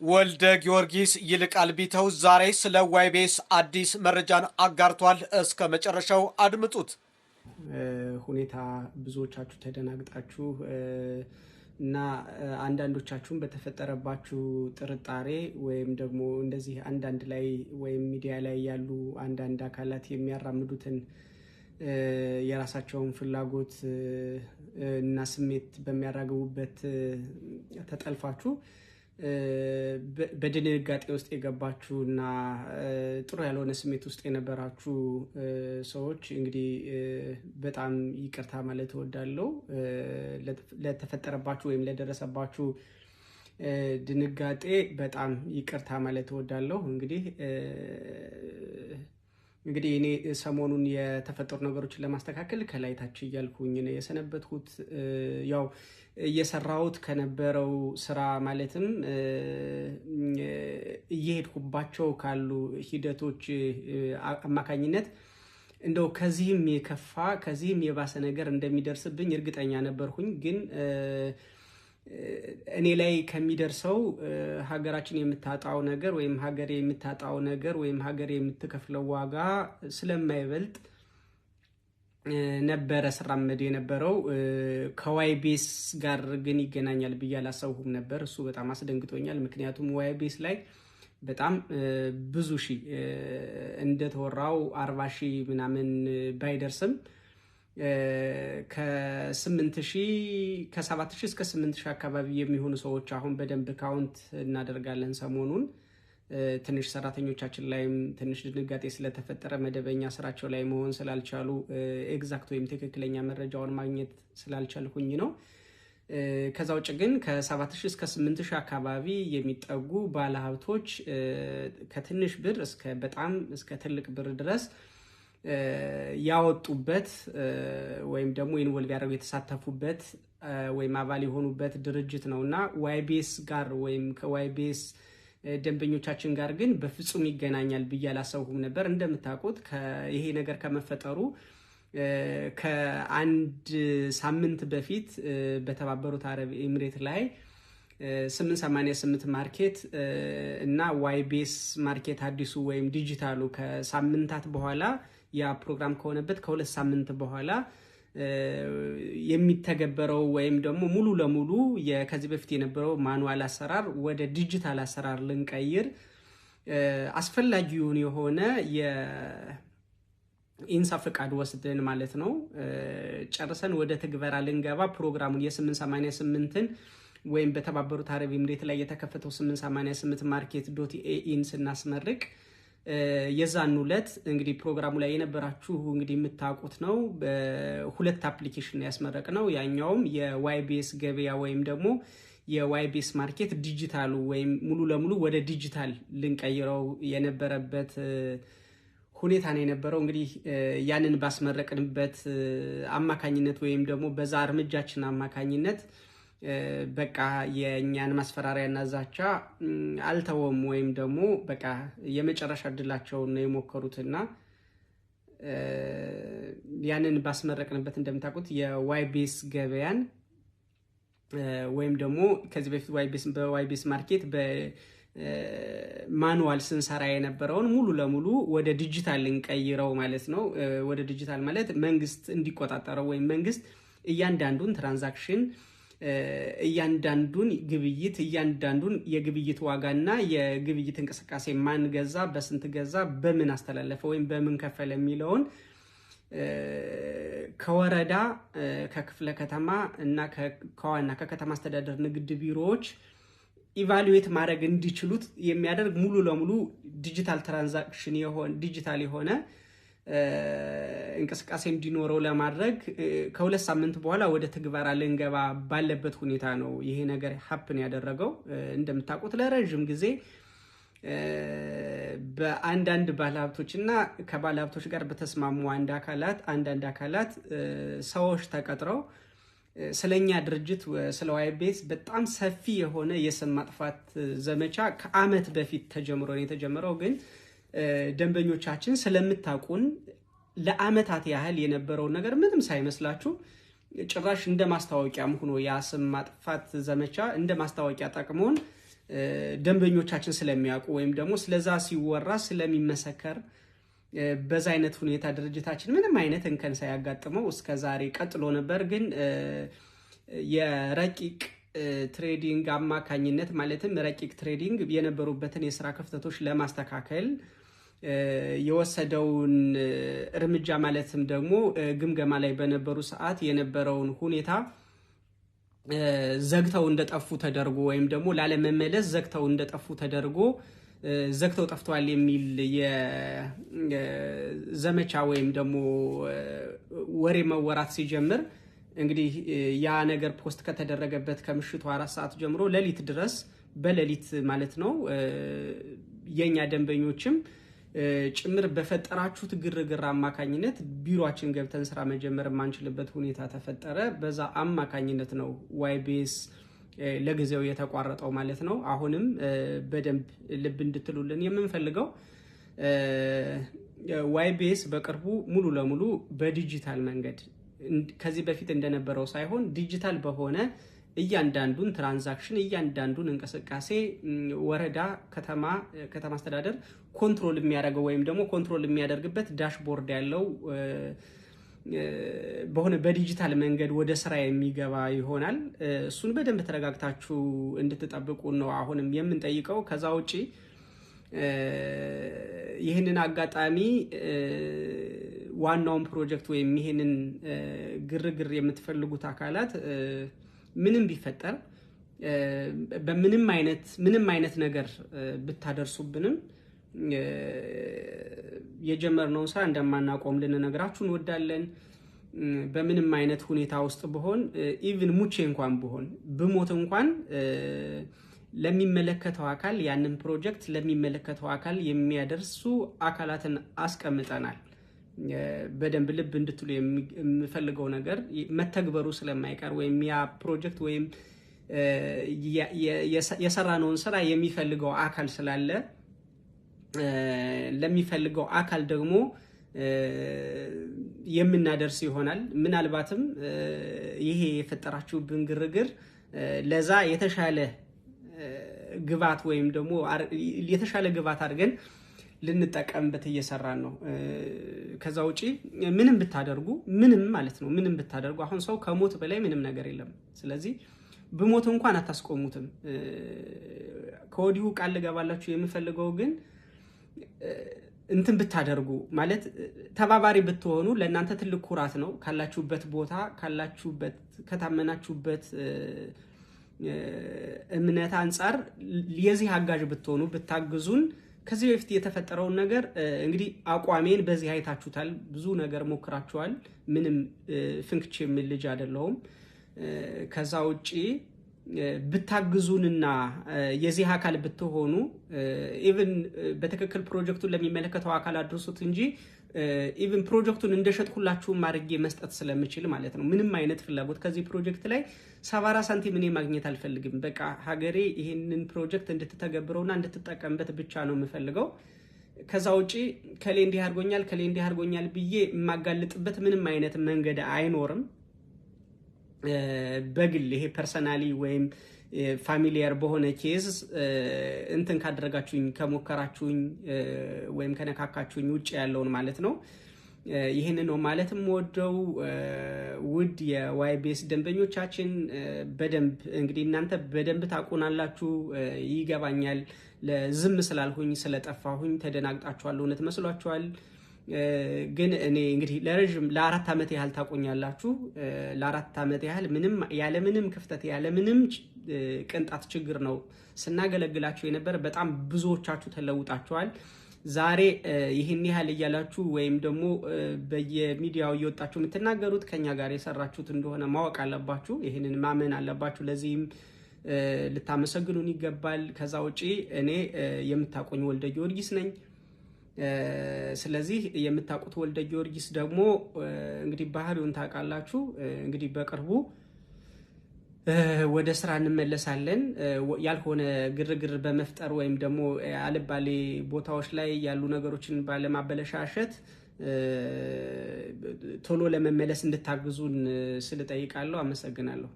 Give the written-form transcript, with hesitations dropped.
ወልደ ጊዮርጊስ ይልቃል ቢተው ዛሬ ስለ ዋይቢኤስ አዲስ መረጃን አጋርቷል። እስከ መጨረሻው አድምጡት። ሁኔታ ብዙዎቻችሁ ተደናግጣችሁ እና አንዳንዶቻችሁም በተፈጠረባችሁ ጥርጣሬ ወይም ደግሞ እንደዚህ አንዳንድ ላይ ወይም ሚዲያ ላይ ያሉ አንዳንድ አካላት የሚያራምዱትን የራሳቸውን ፍላጎት እና ስሜት በሚያራግቡበት ተጠልፋችሁ በድንጋጤ ውስጥ የገባችሁ እና ጥሩ ያልሆነ ስሜት ውስጥ የነበራችሁ ሰዎች እንግዲህ በጣም ይቅርታ ማለት እወዳለሁ። ለተፈጠረባችሁ ወይም ለደረሰባችሁ ድንጋጤ በጣም ይቅርታ ማለት እወዳለሁ። እንግዲህ እኔ ሰሞኑን የተፈጠሩ ነገሮችን ለማስተካከል ከላይ ታች እያልኩኝ ነው የሰነበትኩት። ያው እየሰራሁት ከነበረው ስራ ማለትም እየሄድኩባቸው ካሉ ሂደቶች አማካኝነት እንደው ከዚህም የከፋ ከዚህም የባሰ ነገር እንደሚደርስብኝ እርግጠኛ ነበርኩኝ። ግን እኔ ላይ ከሚደርሰው ሀገራችን የምታጣው ነገር ወይም ሀገሬ የምታጣው ነገር ወይም ሀገሬ የምትከፍለው ዋጋ ስለማይበልጥ ነበረ ስራመድ የነበረው። ከዋይቢኤስ ጋር ግን ይገናኛል ብዬ አላሰብኩም ነበር። እሱ በጣም አስደንግጦኛል። ምክንያቱም ዋይቢኤስ ላይ በጣም ብዙ ሺህ እንደተወራው 40 ሺህ ምናምን ባይደርስም ከ8 ሺህ፣ ከ7 ሺህ እስከ 8 ሺህ አካባቢ የሚሆኑ ሰዎች አሁን በደንብ count እናደርጋለን። ሰሞኑን ትንሽ ሰራተኞቻችን ላይም ትንሽ ድንጋጤ ስለተፈጠረ መደበኛ ስራቸው ላይ መሆን ስላልቻሉ exact ወይም ትክክለኛ መረጃውን ማግኘት ስላልቻልኩኝ ነው። ከዛ ውጭ ግን ከ7 ሺህ እስከ 8 ሺህ አካባቢ የሚጠጉ ባለሀብቶች ከትንሽ ብር እስከ በጣም እስከ ትልቅ ብር ድረስ ያወጡበት ወይም ደግሞ involve ያደረጉ የተሳተፉበት ወይም አባል የሆኑበት ድርጅት ነው እና ዋይቢኤስ ጋር ወይም ከዋይቢኤስ ደንበኞቻችን ጋር ግን በፍጹም ይገናኛል ብዬ አላሰብኩም ነበር። እንደምታውቁት ይሄ ነገር ከመፈጠሩ ከአንድ ሳምንት በፊት በተባበሩት አረብ ኤሚሬት ላይ 888 market እና ዋይቢኤስ market አዲሱ ወይም ዲጂታሉ ከሳምንታት በኋላ፣ ያ ፕሮግራም ከሆነበት ከ2 ሳምንት በኋላ የሚተገበረው ወይም ደግሞ ሙሉ ለሙሉ ከዚህ በፊት የነበረው manual አሰራር ወደ ዲጂታል አሰራር ልንቀይር አስፈላጊውን የሆነ የኢንሳ ፍቃድ ወስደን ማለት ነው ጨርሰን ወደ ትግበራ ልንገባ ፕሮግራሙን የ888ን ወይም በተባበሩት አረብ ኤምሬት ላይ የተከፈተው 888 market.ae ን ስናስመርቅ የዛን ዕለት እንግዲህ ፕሮግራሙ ላይ የነበራችሁ እንግዲህ የምታውቁት ነው። ሁለት application ያስመረቅነው። ያኛውም የዋይቢኤስ ገበያ ወይም ደግሞ የዋይቢኤስ market ዲጂታሉ ወይም ሙሉ ለሙሉ ወደ ዲጂታል ልንቀይረው የነበረበት ሁኔታ ነው የነበረው። እንግዲህ ያንን ባስመረቅንበት አማካኝነት ወይም ደግሞ በዛ እርምጃችን አማካኝነት በቃ የእኛን ማስፈራሪያና ዛቻ አልተወም ወይም ደግሞ በቃ የመጨረሻ እድላቸውን ነው የሞከሩትና ያንን ባስመረቅንበት እንደምታውቁት የዋይቢኤስ ገበያን ወይም ደግሞ ከዚህ በፊት በዋይቢኤስ market በ manual ስንሰራ የነበረውን ሙሉ ለሙሉ ወደ ዲጂታል ልንቀይረው ማለት ነው። ወደ ዲጂታል ማለት መንግስት እንዲቆጣጠረው ወይም መንግስት እያንዳንዱን transaction፣ እያንዳንዱን ግብይት፣ እያንዳንዱን የግብይት ዋጋና የግብይት እንቅስቃሴ ማን ገዛ፣ በስንት ገዛ፣ በምን አስተላለፈ ወይም በምን ከፈለ የሚለውን ከወረዳ፣ ከክፍለ ከተማ እና ከዋና ከከተማ አስተዳደር ንግድ ቢሮዎች evaluate ማድረግ እንዲችሉት የሚያደርግ ሙሉ ለሙሉ digital transaction ዲጂታል የሆነ እንቅስቃሴ እንዲኖረው ለማድረግ ከ2 ሳምንት በኋላ ወደ ትግበራ ልንገባ ባለበት ሁኔታ ነው ይሄ ነገር happen ያደረገው። እንደምታውቁት ለረዥም ጊዜ በአንዳንድ ባለሀብቶች እና ከባለሀብቶች ጋር በተስማሙ አንዳንድ አካላት ሰዎች ተቀጥረው ስለኛ ድርጅት ስለ ዋይቢኤስ በጣም ሰፊ የሆነ የስም ማጥፋት ዘመቻ ከአመት በፊት ተጀምሮ ነው የተጀመረው። ግን ደንበኞቻችን ስለምታውቁን ለአመታት ያህል የነበረውን ነገር ምንም ሳይመስላችሁ ጭራሽ እንደ ማስታወቂያም ሆኖ ያ ስም ማጥፋት ዘመቻ እንደ ማስታወቂያ ጠቅሞን ደንበኞቻችን ስለሚያውቁ ወይም ደግሞ ስለዛ ሲወራ ስለሚመሰከር በዛ አይነት ሁኔታ ድርጅታችን ምንም አይነት እንከን ሳያጋጥመው እስከ ዛሬ ቀጥሎ ነበር። ግን የረቂቅ ትሬዲንግ አማካኝነት፣ ማለትም ረቂቅ ትሬዲንግ የነበሩበትን የስራ ክፍተቶች ለማስተካከል የወሰደውን እርምጃ፣ ማለትም ደግሞ ግምገማ ላይ በነበሩ ሰዓት የነበረውን ሁኔታ ዘግተው እንደጠፉ ተደርጎ ወይም ደግሞ ላለመመለስ ዘግተው እንደጠፉ ተደርጎ ዘግተው ጠፍተዋል የሚል የዘመቻ ወይም ደግሞ ወሬ መወራት ሲጀምር፣ እንግዲህ ያ ነገር post ከተደረገበት ከምሽቱ 4 ሰዓት ጀምሮ ሌሊት ድረስ፣ በሌሊት ማለት ነው፣ የኛ ደንበኞችም ጭምር በፈጠራችሁት ግርግር አማካኝነት ቢሮአችን ገብተን ስራ መጀመር የማንችልበት ሁኔታ ተፈጠረ። በዛ አማካኝነት ነው ዋይቢኤስ ለጊዜው የተቋረጠው ማለት ነው። አሁንም በደንብ ልብ እንድትሉልን የምንፈልገው ዋይቢኤስ በቅርቡ ሙሉ ለሙሉ በዲጂታል መንገድ፣ ከዚህ በፊት እንደነበረው ሳይሆን ዲጂታል በሆነ እያንዳንዱን transaction፣ እያንዳንዱን እንቅስቃሴ ወረዳ፣ ከተማ፣ ከተማ አስተዳደር control የሚያደርገው ወይም ደግሞ control የሚያደርግበት dashboard ያለው በሆነ በዲጂታል መንገድ ወደ ስራ የሚገባ ይሆናል። እሱን በደንብ ተረጋግታችሁ እንድትጠብቁ ነው አሁንም የምንጠይቀው። ከዛ ውጪ ይህንን አጋጣሚ ዋናውን ፕሮጀክት ወይም ይህንን ግርግር የምትፈልጉት አካላት ምንም ቢፈጠር፣ በምንም አይነት ምንም አይነት ነገር ብታደርሱብንም የጀመርነውን ስራ እንደማናቆም ልንነግራችሁ እንወዳለን። በምንም አይነት ሁኔታ ውስጥ ብሆን፣ even ሙቼ እንኳን ብሆን፣ ብሞት እንኳን ለሚመለከተው አካል፣ ያንን ፕሮጀክት ለሚመለከተው አካል የሚያደርሱ አካላትን አስቀምጠናል። በደንብ ልብ እንድትሉ የምፈልገው ነገር መተግበሩ ስለማይቀር ወይም ያ ፕሮጀክት ወይም የሰራነውን ስራ የሚፈልገው አካል ስላለ ለሚፈልገው አካል ደግሞ የምናደርስ ይሆናል። ምናልባትም ይሄ የፈጠራችሁብን ግርግር ለዛ የተሻለ ግብዓት ወይም ደግሞ የተሻለ ግብዓት አድርገን ልንጠቀምበት እየሰራን ነው። ከዛ ውጪ ምንም ብታደርጉ፣ ምንም ማለት ነው፣ ምንም ብታደርጉ አሁን ሰው ከሞት በላይ ምንም ነገር የለም። ስለዚህ ብሞት እንኳን አታስቆሙትም። ከወዲሁ ቃል ልገባላችሁ የምፈልገው ግን እንትን ብታደርጉ፣ ማለት ተባባሪ ብትሆኑ ለእናንተ ትልቅ ኩራት ነው። ካላችሁበት ቦታ፣ ካላችሁበት ከታመናችሁበት እምነት አንጻር የዚህ አጋዥ ብትሆኑ፣ ብታግዙን፣ ከዚህ በፊት የተፈጠረውን ነገር እንግዲህ አቋሜን በዚህ አይታችሁታል። ብዙ ነገር ሞክራችኋል። ምንም ፍንክች የሚል ልጅ አይደለሁም። ከዛ ውጪ ብታግዙንና የዚህ አካል ብትሆኑ፣ even በትክክል ፕሮጀክቱን ለሚመለከተው አካል አድርሱት እንጂ even ፕሮጀክቱን እንደሸጥኩላችሁም አድርጌ መስጠት ስለምችል ማለት ነው። ምንም አይነት ፍላጎት ከዚህ ፕሮጀክት ላይ 74 ሳንቲም እኔ ማግኘት አልፈልግም። በቃ ሀገሬ ይህንን ፕሮጀክት እንድትተገብረውና እንድትጠቀምበት ብቻ ነው የምፈልገው። ከዛ ውጪ ከሌ እንዲህ አድርጎኛል፣ ከሌ እንዲህ አድርጎኛል ብዬ የማጋልጥበት ምንም አይነት መንገድ አይኖርም። በግል ይሄ personally ወይም familiar በሆነ case እንትን ካደረጋችሁኝ፣ ከሞከራችሁኝ ወይም ከነካካችሁኝ ውጭ ያለውን ማለት ነው። ይህንን ነው ማለት የምወደው። ውድ የዋይቢኤስ ደንበኞቻችን፣ በደንብ እንግዲህ እናንተ በደንብ ታውቁናላችሁ፣ ይገባኛል። ዝም ስላልሁኝ፣ ስለጠፋሁኝ ተደናግጣችኋል፣ እውነት መስሏችኋል። ግን እኔ እንግዲህ ለረዥም ለ4 ዓመት ያህል ታውቁኛላችሁ። ለ4 ዓመት ያህል ምንም ያለምንም ክፍተት፣ ያለምንም ቅንጣት ችግር ነው ስናገለግላችሁ የነበረ። በጣም ብዙዎቻችሁ ተለውጣችኋል። ዛሬ ይህን ያህል እያላችሁ ወይም ደግሞ በየሚዲያው እየወጣችሁ የምትናገሩት ከኛ ጋር የሰራችሁት እንደሆነ ማወቅ አለባችሁ። ይህንን ማመን አለባችሁ። ለዚህም ልታመሰግኑን ይገባል። ከዛ ውጪ እኔ የምታውቁኝ ወልደ ጊዮርጊስ ነኝ። ስለዚህ የምታውቁት ወልደ ጊዮርጊስ ደግሞ እንግዲህ ባህሪውን ታውቃላችሁ። እንግዲህ በቅርቡ ወደ ስራ እንመለሳለን። ያልሆነ ግርግር በመፍጠር ወይም ደግሞ አልባሌ ቦታዎች ላይ ያሉ ነገሮችን ባለማበለሻሸት ቶሎ ለመመለስ እንድታግዙን ስል እጠይቃለሁ። አመሰግናለሁ።